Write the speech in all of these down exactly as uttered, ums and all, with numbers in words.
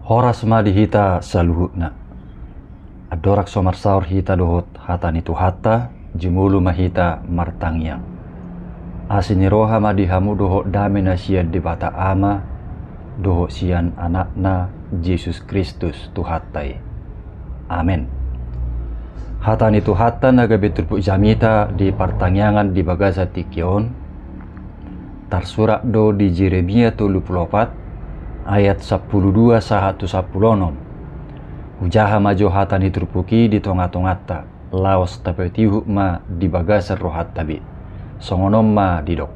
Horas ma di hita saluhutna. Andorang so marsaor hita dohot hata ni Tuhanta, jumolo ma hita martangiang. Asi ni roha ma di hamu dohot dame na sian Debata Ama, dohot sian Anakna, Jesus Kristus, Tuhanta i. Amen. Hata ni Tuhanta na gabe turpuk jamita di partangiangan di bagasan tingki on, tarsurat do di Jeremia tolu pulu opat, ayat sampulu dua sahat tu sampulu onom. Hujaha ma jo hata ni turpuk i di tonga-tonganta, laos tapatihuk ma di bagasan rohanta be. Songon on ma didok.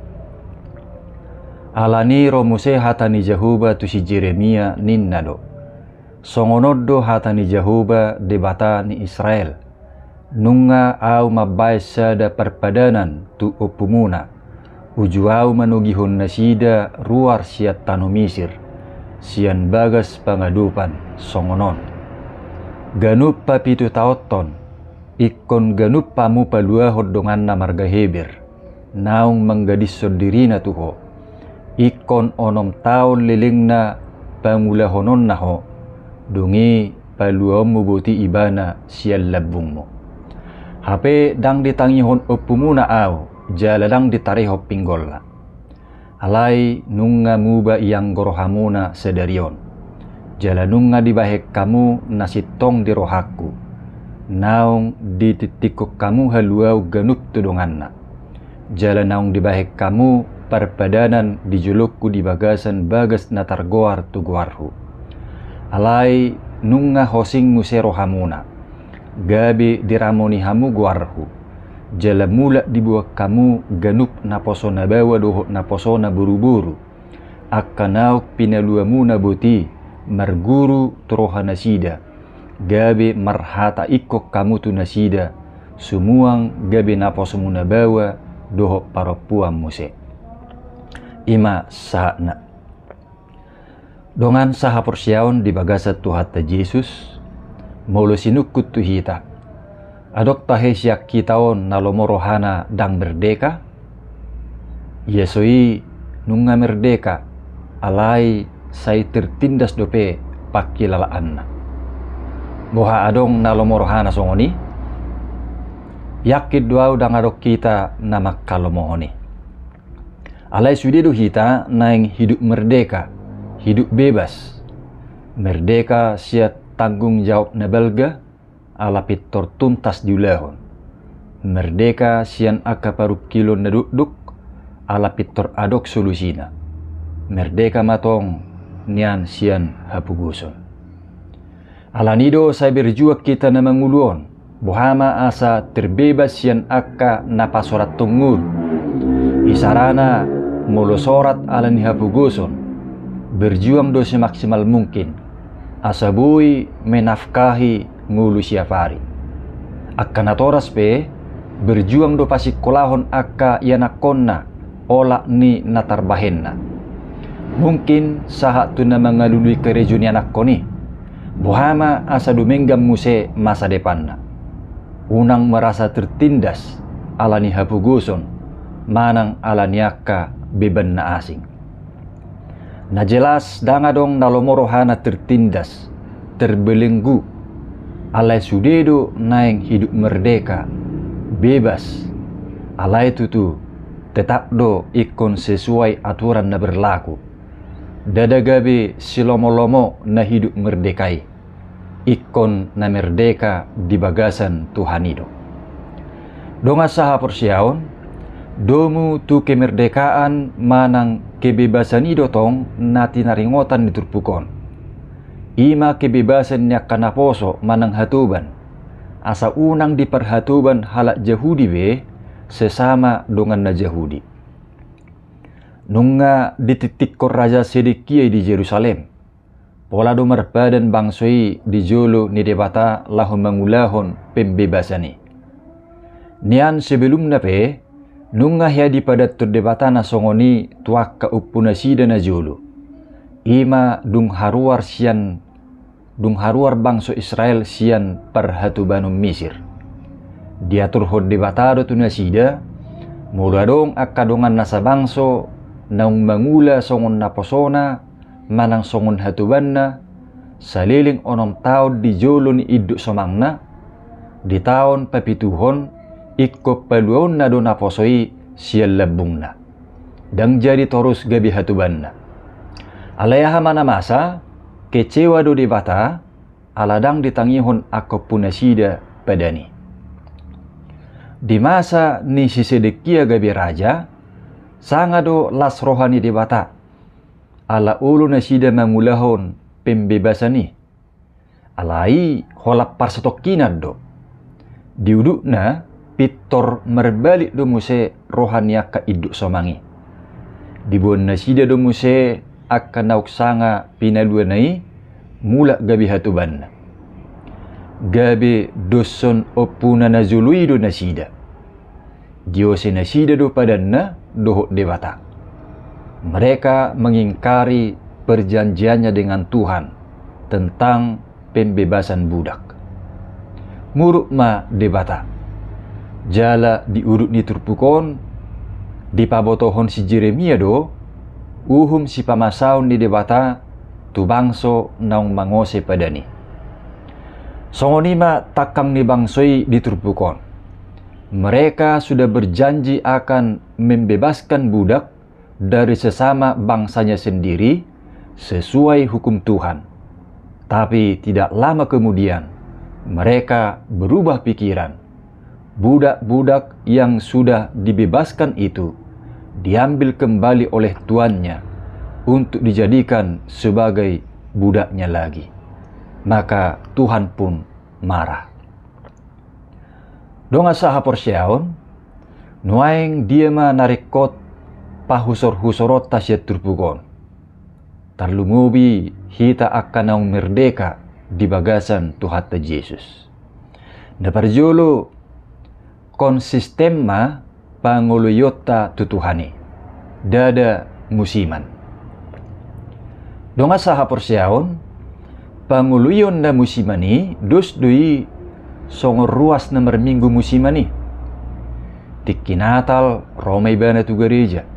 Alani i ro muse hata ni Jahowa tu si Jeremia, ninna do: Songon on do hata ni Jahowa, Debata ni Israel: Nunga Ahu mambahen sada parpadanan tu ompumuna, uju Ahu manogihon nasida ruar sian tano Misir, sian bagas pangadopan, songon on. Ganup papitutaonhon, ingkon ganup hamu paluahon donganna marga Heber, naung manggadishon dirina tu ho. Ingkon onom taon lelengna pangulahononna ho, dung i paluaonmu boti ibana sian lambungmu. Hape ndang ditangihon ompumuna Ahu, jala ndang ditarehon pinggolna. Alai nunga muba ianggo rohamuna sadari on, jala nunga dibahen hamu na sintong di rohangku, naung ditingtingkon hamu haluaon ganup tu donganna, jala naung dibahen hamu parpadanan di jolongku di bagasan bagas na targoar tu goarhu. Alai nunga hosing muse rohamuna, gabe diramoti hamu goarhu, jala mulak diboan hamu ganup naposo na baoa dohot naposo na boruboru, angka naung pinaluamuna boti marguru tu rohanasida, gabe marhata ingkon hamu tu nasida, sumuang gabe naposomuna baoa dohot parompuan muse. I ma sahatna. Dongan sahaporseaon di bagasan Tuhanta Jesus, molo sinungkun tu hita, adong tahe sian hita on na lomo rohana ndang merdeka? Ia so i, nunga merdeka, alai sai tertindas dope pangkilalaanna. Boha adong na lomo rohana songon i? Yakin do ahu ndang adong hita na manghalomohon i. Alai sude do hita naeng hidup merdeka, hidup bebas. Merdeka sian tanggung jawab na balga, ala pintor tuntas diulahon. Merdeka sian angka parungkilon na dokdok, ala pintor adong solusina. Merdeka ma tong nian sian hapogoson. Alani do sai berjuang hita na mangolu on, boha ma asa terbebas sian angka na pasorathon ngolu. Isarana, molo sorat alani hapogoson, berjuang do semaksimal mungkin, asa boi menafkahi ngolu siap ari. Angka natoras pe, berjuang do pasingkolahon angka ianakhonna, olat ni na tarbahenna. Mungkin sahat tu na mangalului karejo ni anakhon i. Boha ma asa dumenggan muse masa depanna. Unang merasa tertindas alani hapogoson, manang alani angka beban na asing. Na jelas, ndang adong na lomo rohana tertindas, terbelenggu. Alai sude do naeng hidup merdeka, bebas. Alai tutu, tetap do ingkon sesuai aturan na berlaku. Ndada gabe silomolomo na hidup merdeka i. Ingkon na merdeka di bagasan Tuhan i do. Dongan sahaporseaon, domu tu kemerdekaan manang kebebasan i do tong na tinaringotan ni turpuk on. I ma kebebasan ni angka naposo manang hatoban, asa unang diparhatoban halak Jahudi be sesama dongan na Jahudi. Nunga ditingtingkon Raja Sedekia i di Jerusalem. Pola do marpadan bangso i di jolo ni Debata laho mangulahon pembebasan i. Nian sebelumna pe, nunga hea dipadathon Debata na songon i tu angka ompunasida na jolo. I ma dung haruar sian, dung haruar bangso Israel sian parhatobanon Misir. Diaturhon Debata do tu nasida, molo adong angka dongan na sabangso naung mangula songon naposona, manang songon hatobanna, saleleng onom taon di jolo ni induk somangna, di taon papituhon ingkon paluaonna do naposo i sian lambungna. Ndang jadi torus gabe hatubanna. Alai aha ma na masa, kecewa do Debata, ala ndang ditangihon angka ompunasida padani. Di masa ni si Sedekia gabe raja, sanga do las roha ni Debata, ala olo nasida mangulahon pembebasan i. Alai holan parsatongkinan do. Di udutna, pintor marbalik do muse roha ni angka induk somang i. Diboan nasida do muse angka naung sanga pinaluana i mulak gabe hatubanna. Gabe doshon ompuna na jolo i do nasida. Diose nasida do padanna dohot Debata. Mereka mengingkari perjanjiannya dengan Tuhan tentang pembebasan budak. Muruk ma Debata. Jala di udut ni turpuk on, dipabotohon si Jeremia do uhum sipamasaon ni Debata tu bangso naung mangose padani. Songon i ma tangkang ni bangso i di turpuk on. Mereka sudah berjanji akan membebaskan budak dari sesama bangsanya sendiri sesuai hukum Tuhan. Tapi tidak lama kemudian, mereka berubah pikiran. Budak-budak yang sudah dibebaskan itu diambil kembali oleh tuannya untuk dijadikan sebagai budaknya lagi. Maka Tuhan pun marah. Dongan sahaporseaon, nuaeng dia ma na ringkot pahusor-husoronta sian turpuk on? Tarlumobi hita angka naung merdeka di bagasan Tuhanta Jesus. Na parjolo, konsisten ma pangoloionta tu Tuhan i. Ndada musiman. Dongan sahaporseaon, pangoloion na musiman i dos do i songon ruas na marminggu musiman i. Tingki Natal ro ma ibana tu gareja.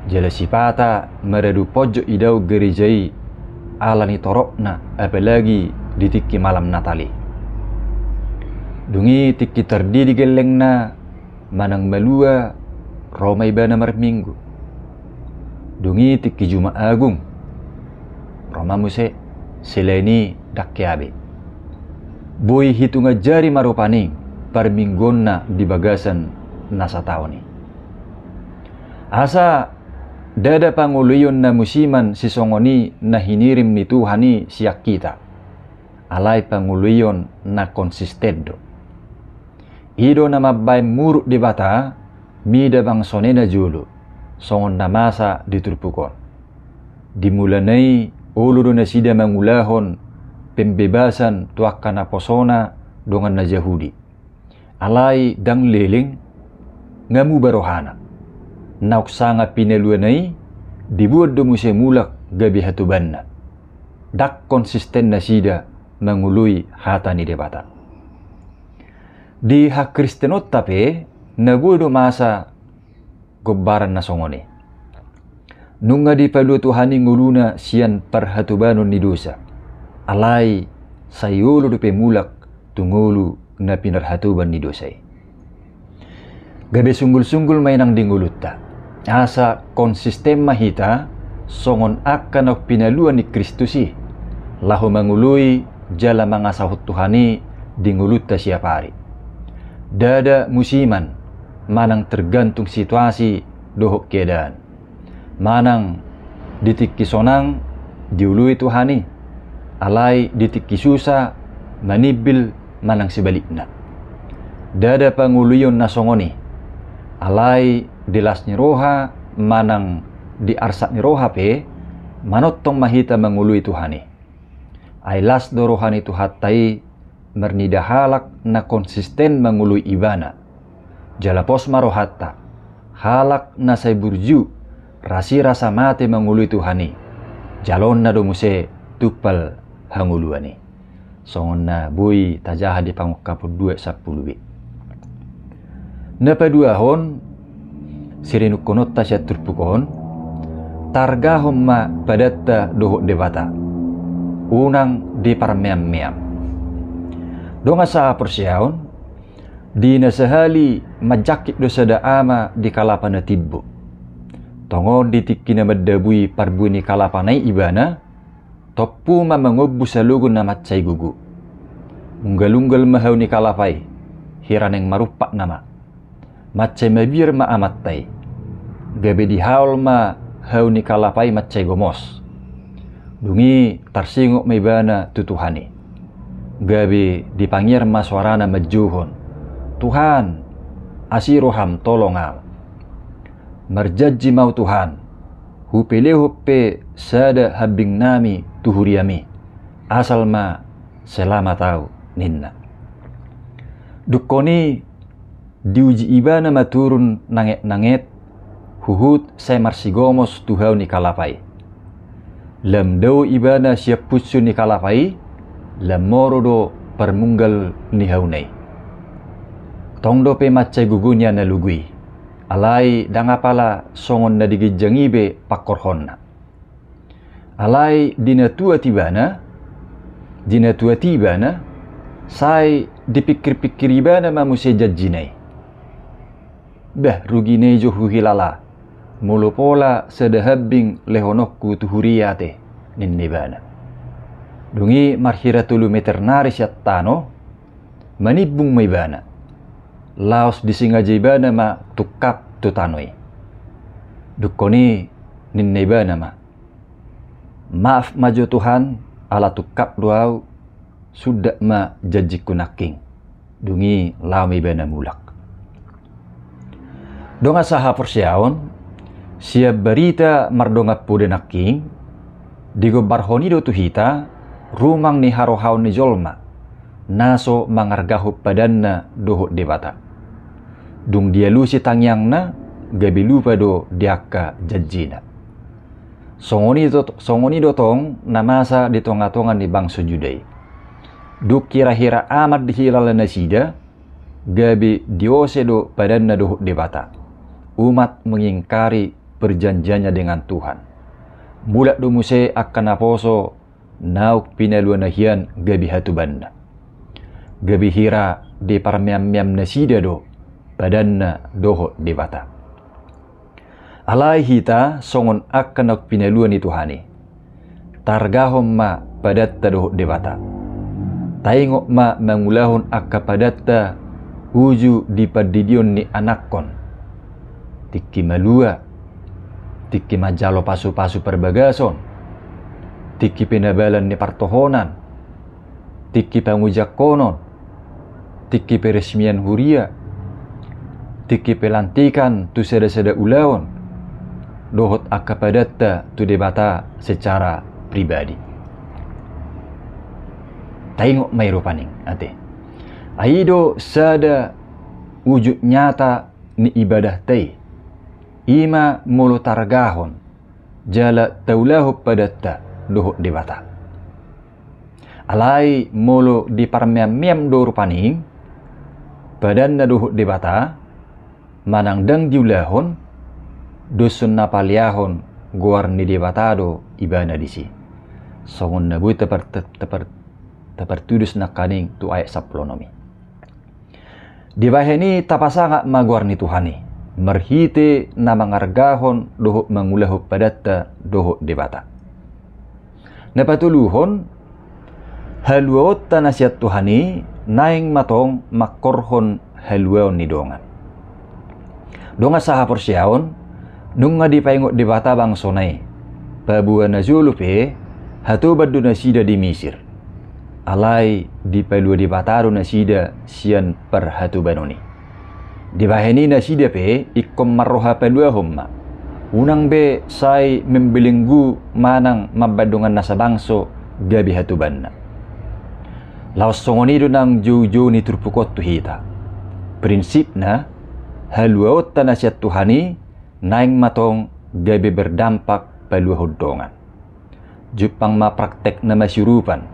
Jala sipata maradu ponjot i dao gareja i ala ni toropna, apalagi di tingki malam Natal i. Dung i tingki tardidi gellengna manang malua, ro ma ibana marminggu. Dung i tingki Jumat Agung, ro ma muse. Selain i ndang hea be. Boi hitungan jari ma rupani parmingguonna di bagasan na sataon i. Asa ndada pangoloion na musiman sisongon i na hinirim ni Tuhan i sian hita. Alai pangoloion na konsisten do. I do na mambaen muruk Debata mida bangsona i na jolo, songon na masa di turpuk on. Di mulana i olo do nasida mangulahon pembebasan tu angka naposona dongan na Jahudi. Alai ndang leleng, nga muba rohana. Naung sanga pinaluana i diboan do muse mulak gabe hatubanna. Ndang konsisten nasida mangoloi hata ni Debata. Di hakristenonta pe na boi do masa gombaran na songon i. Nunga dipalua Tuhan i ngoluna sian parhatobanon ni dosa. Alai sai olo dope mulak tu ngolu na pinarhatoban ni dosa i. Gabe sunggul-sunggul ma i nang di ngolunta. Asa konsisten ma hita songon angka naung pinalua ni Kristus i, laho mangoloi jala mangasahon Tuhan i di ngolunta siap ari. Ndada musiman manang tergantung situasi dohot keadaan. Manang di tingki sonang dioloi Tuhan i, alai di tingki susa manimbil manang sebalikna. Ndada pangoloion na songon i, alai di las ni roha manang di arsak ni roha pe manongtong ma hita mangoloi Tuhan i. Ai las do roha ni Tuhanta i marnida halak na konsisten mangoloi Ibana. Jala pos ma rohanta, halak na sai burju, rasi rasa mate mangoloi Tuhan i, jaloonna do muse tumpal hangoluan i. Songon na boi tajaha di Pangungkapon dua sampulu be. Na paduahon, sirinungkononta sian turpuk on, targahon ma padanta dohot Debata. unang diparmeam-meam. Dongan sahaporseaon, di na sahali manjangkit do sada ama di kalapa na timbo. Tongon di tingki na mandabui parbue ni kalapana i ibana, tompu ma mangombu salogo na mansai gogo. Unggal-unggal ma hau ni kalapa i, hira naeng marumpak nama. Mansai mabiar ma amanta i. Gabe dihaol ma hau ni kalapa i mansai gomos. Dung i tarsingot ma ibana tu Tuhan i. Gabe dipangiar ma soarana manjouhon, "Tuhan, asi roham, tolong au. Marjanji ma au Tuhan, hupelehon pe sada hambingnami tu huriami, asal ma selamat au," ninna. Dungkon i diuji ibana ma turun nanget-nanget, huhut sai marsigomos tu hau ni kalapa i. Lam dao ibana sian punsu ni kalapa i, lam moro do parmunggal ni hauna i. Tong dope mansai gogo nian na logo i, alai ndang apala songon na di ginjang i be pangkorhonna. Alai di na tuat ibana, di na tuat ibana, sai dipingkir-pingkir ibana ma muse janjina i. "Bah, rugi na i jo huhilala, molo pola sada hambing lehononku tu huria ate," ninna ibana. Dung i marhira tolu meter nari sian tano, manimbung ma ibana. Laos disingaja ibana ma tungkap tu tano i. Dungkon i ninna ibana ma, "Maaf ma jo Tuhan, ala tungkap do au, sundat ma janjingku nangkin." Dung i laho ma ibana mulak. Dongan sahaporseaon, sian barita mardongan poda nangkin, digombarhon i do tu hita rumang ni harohaon ni jolma na so mangargahon padanna dohot Debata. Dung dialusi tangiangna, gabe lupa do di angka janjina. Songon i do, songon i do tong na masa di tonga-tonga ni bangso Juda i. Dung hira-hira aman dihilala nasida, gabe diose do padanna dohot Debata, umat mengingkari perjanjiannya dengan Tuhan. Mulak do muse angka naposo naung pinaluana hian gabe hatubanna. Gabe hira diparmeam-meam nasida do padanna dohot Debata. Alai hita songon angka naung pinalua ni Tuhan i. Targahon ma padanta dohot Debata. Taingot ma mangulahon angka padanta uju di pandidion ni anakkon. Tingki malua, tingki manjalo pasu-pasu parbagason, tingki pinabalan ni partohonan, tingki pangujangkonon, tingki peresmian huria, tingki pelantikan tu sada-sada ulaon, dohot angka padanta tu Debata secara pribadi. Taingot ma i rupani, ate. Ai i do sada ujud nyata ni ibadahta i. I ma molo targahon jala taulahon padanta dohot Debata. Alai molo diparmeam-meam do rupani padanna dohot Debata, manang ndang diulahon, dos na paleahon goar ni Debata do ibana disi. Songon na boi tapar-, tapar-, tapartudos nangkaning tu ayat sampulu onom i. Dibahen i tapasangap ma goar ni Tuhan i, marhite na mangargahon dohot mangulahon padanta dohot Debata. Na patoluhon, haluaonta na sian Tuhan i naeng ma tong mangkorhon haluaon ni dongan. Dongan sahaporseaon, nunga dipaingot Debata bangsona i, paboa najolo pe hatoban do nasida di Misir. Alai dipalua Debata do nasida sian parhatobanon i. Dibahen i nasida pe ingkon marroha paluahon ma. Unang be sai membelenggu manang mambahen dongan na sabangso gabe hatobanna. Laos songon i do nang jou-jou ni turpuk on tu hita. Prinsipna, haluaonta na sian Tuhan i naeng ma tong gabe berdampak paluahon dongan. Jumpang ma praktek na masiurupan,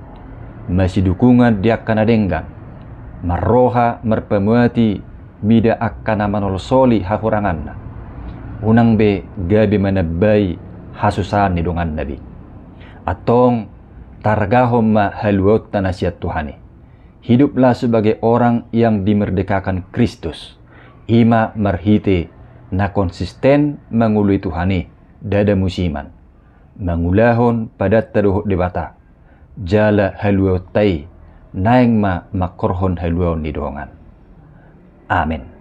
masidukungan di angka na denggan, marroha marpamuati mida angka na manolsoli hahuranganna. Unang be gabe manambai hasusaan ni donganna be. Antong Targahon ma haluaonta na sian Tuhan i. Hiduplah sebagai orang yang dimerdekakan Kristus. I ma marhite na konsisten mangoloi Tuhan i, ndada musiman. Mangulahon padanta dohot Debata. Jala haluaonta i naeng ma mangkorhon haluaon ni dongan. Amen.